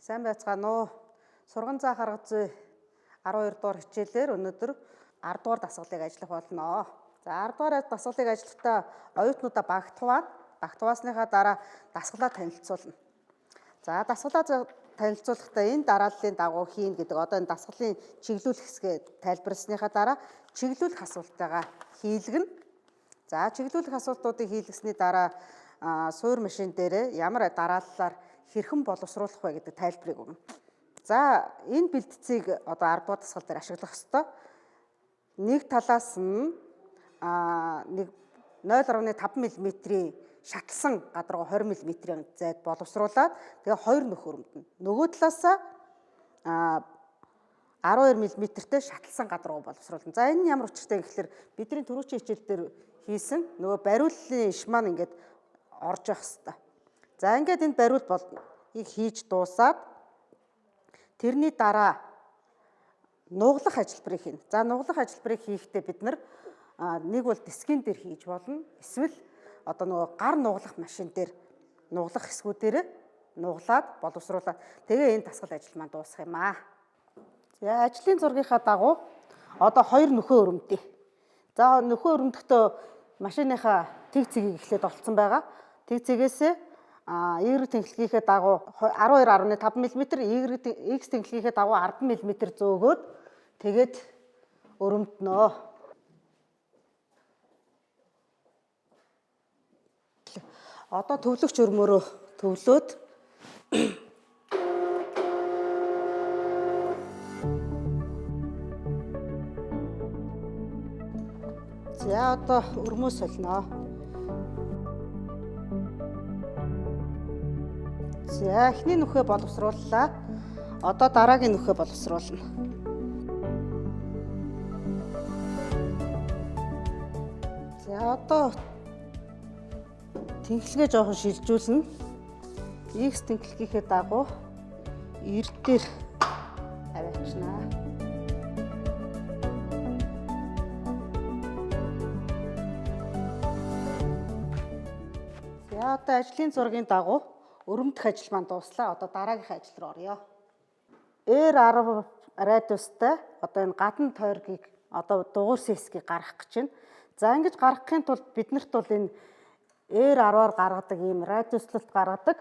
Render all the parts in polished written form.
Сайн байцгаана уу? Сурган заах арга зүй 12 дугаар хичээлээр өнөөдөр 10 дугаар дасгалыг ажиллах болно. За 10 дугаар дасгалыг ажиллахдаа оюутнуудаа багт хуваана. Багт хуваасныхаа дараа дасгалаа танилцуулна. За дасгалаа танилцуулахдаа энэ дарааллын дагуу хийн гэдэг одоо энэ дасгалын чиглүүлэх хэсгээ тайлбарласныхаа дараа чиглүүлэх асуултайгаа хийлгэнэ. За чиглүүлэх асуултуудыг хийлгэсний дараа суур машин дээр ямар дарааллаар хэрхэн боловсруулах вэ гэдэг тайлбарыг өгнө. За энэ бэлтцийг одоо 10 дугаар дасгал дээр ашиглах ёстой. Нэг талаас нь нэг 0.5 мм-ийн шатлсан гадаргуу 20 мм-ийн зайд боловсруулад тэгээ хоёр нөх өрөмдөнө. Нөгөө талаасаа 12 мм-тэй шатлсан гадаргуу боловсруулна. За энэ нь ямар учиртай гэхэлэр бидний түрүүчийн хичээл дээр хийсэн нөгөө бариуллын иш маань ингээд орж явах хэвээр. За ингээд энэ бариул болыг хийж дуусаад тэрний дараа нуглах ажилбарыг хийнэ. За нуглах ажилбарыг хийхдээ бид нар нэг бол дискийн дээр хийж болно. Эсвэл одоо нөгөө гар нуглах машин дээр нуглах хэсгүүдээр нуглаад боловсруулаад тэгээ энэ дасгал ажил маань дуусах юм аа. За ажлын зургийнхаа дагуу одоо хоёр нөхөө өрөмдөө. За нөхөө өрөмдөхдөө машиныхаа тэг цэгийг эхлээд олцсон байгаа. Тэг цэгээсээ Y тэнхлэгийнхээ дагуу 12.5 мм, Y X тэнхлэгийнхээ дагуу 10 мм зөөгөөд тэгээд өрөмднөө. Одоо төвлөгч өрмөөрөө төвлөөд за одоо өрмөө солино. За эхний нүхээ боловсрууллаа. Одоо дараагийн нүхээ боловсруулна. За одоо тэнхлэгээ жоохон шилжүүлнэ. X тэнхлэгийнхээ дагуу 90 дээр аваачнаа. За одоо ажлын зургийн дагуу өрөмдөх ажил маань дууслаа. Одоо дараагийнхаа ажил руу оръё. R10 радиустай одоо энэ гадна тойргийг одоо дугуйрсан хэсгийг гаргах гэж байна. За ингэж гаргахын тулд биднэрт бол энэ R10-аар гаргадаг ийм радиуслалт гаргадаг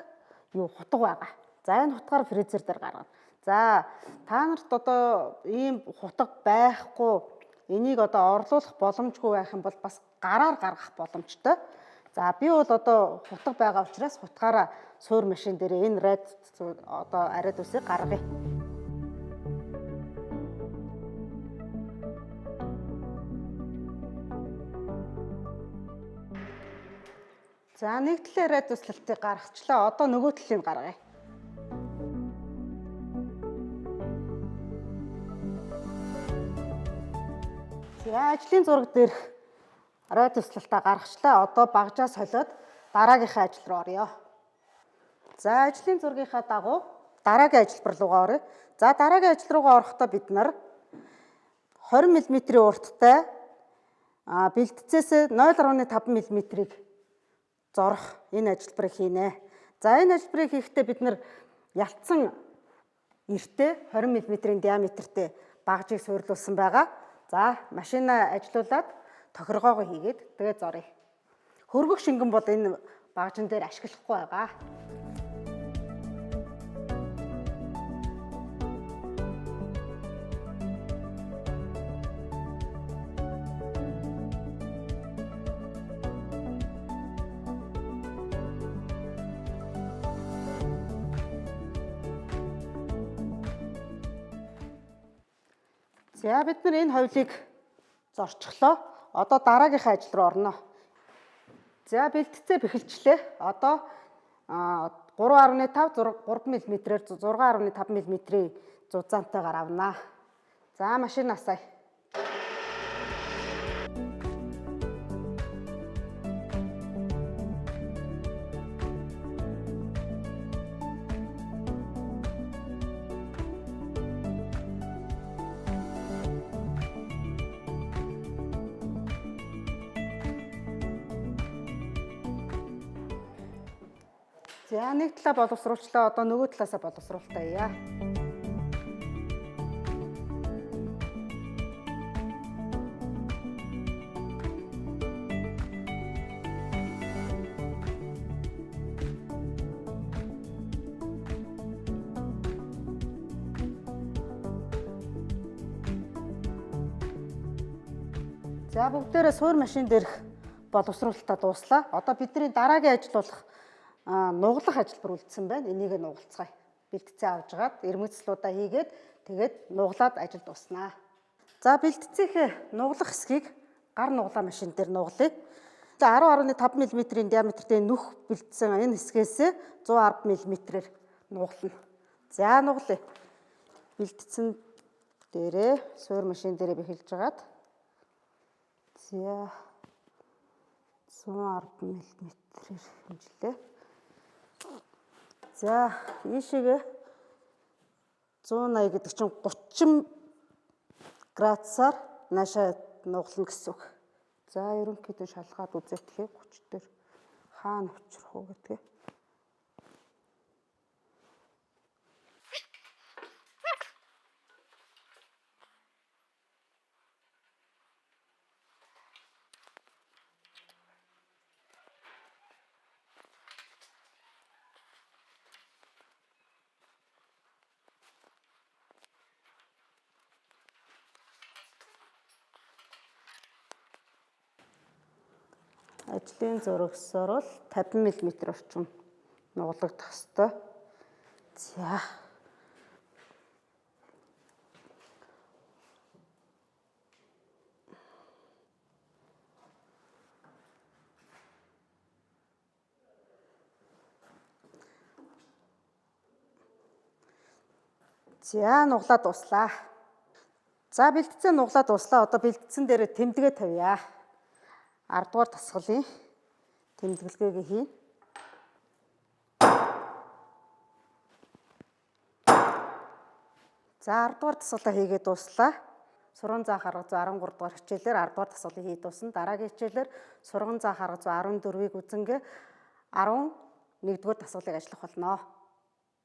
юу хутга байгаа. За энэ хутгаар фрезер дээр гаргана. За та нарт одоо ийм хутга байхгүй энийг одоо орлуулах боломжгүй байх юм бол бас гараар гаргах боломжтой. За би бол одоо хутга байгаа учраас хутгаараа суур машин дээр энэ радиус одоо радиусыг гаргая. За нэг талын радиуслалтыг гаргачлаа. Одоо нөгөө талыг гаргая. За ажлын зураг дээр радиуслалтаа гаргачлаа. Одоо багжаа солиод дараагийнхаа ажил руу оръё. За ажлын зургийнхаа дагуу дараагийн ажилбар руугаа оръё. За дараагийн ажил руугаа орохдоо бид нар 20 мм-ийн урттай бэлтцээс 0.5 мм-ийг зорох энэ ажилбарыг хийнэ. За энэ ажилбарыг хийхдээ бид нар ялцсан эртээ 20 мм-ийн диаметртэй багжийг суйрлуулсан байгаа. За машина ажилуулад тохиргоогоо хийгээд тэгээ зоръё. Хөргөх шингэн бол энэ багжин дээр ашиглахгүй байгаа. За бид нар энэ ховлыг зорчглоо. Одоо дараагийнхаа ажил руу орно. За бэлтцээ бэхэлчлээ. Одоо 3.5 3 мм-ээр 6.5 мм-ийн зузаантайгаар авнаа. За машин асаая. За нэг талаа боловсруулчлаа. Одоо нөгөө талаасаа боловсруулалтаа яа. За бүгдээрээ суур машин дээрх боловсруулалтаа дууслаа. Одоо бидний дараагийн ажил болох нуглах ажилбар үлдсэн байна. Энийг нугалцгаая. Бэлтцээ авч жагаад ирмэгцлуудаа хийгээд тэгээд нуглаад ажил дууснаа. За бэлтцээхээ нуглах хэсгийг гар нуглаа машин дээр нуглая. За 10.5 мм-ийн диаметртэй нүх бэлдсэн энэ хэсгээс 110 мм-ээр нуглана. За нуглая. Бэлтцэн дээрээ суур машин дээрээ бэхэлж жагаад за 110 мм-ээр хэмжлээ. За ийшээгээ 180 гэдэг чинь 30 градусаар наашаа нуглана гэсэн үг. За ерөнхийдөө шалгаад үзэтгэе 30 дээр хаана учрах уу гэдгээ. Ажлын зурагсаар бол 50 мм орчим нуглагдах ёстой. За. За нуглаад дуслаа. За бэлтцээ нуглаад дуслаа. Одоо бэлтцэн дээр тэмдэгэ тавья. 10 дугаар дасгалын тэмдэглэгээг хийнэ. За 10 дугаар дасгалаа хийгээд дууслаа. Сурган заах арга зүй 13 дугаар хичээлээр 10 дугаар дасгалыг хийж дуусна. Дараагийн хичээлээр сурган заах арга зүй 14-ийг үзэнгээ 11 дугаар дасгалыг ажиллах болно.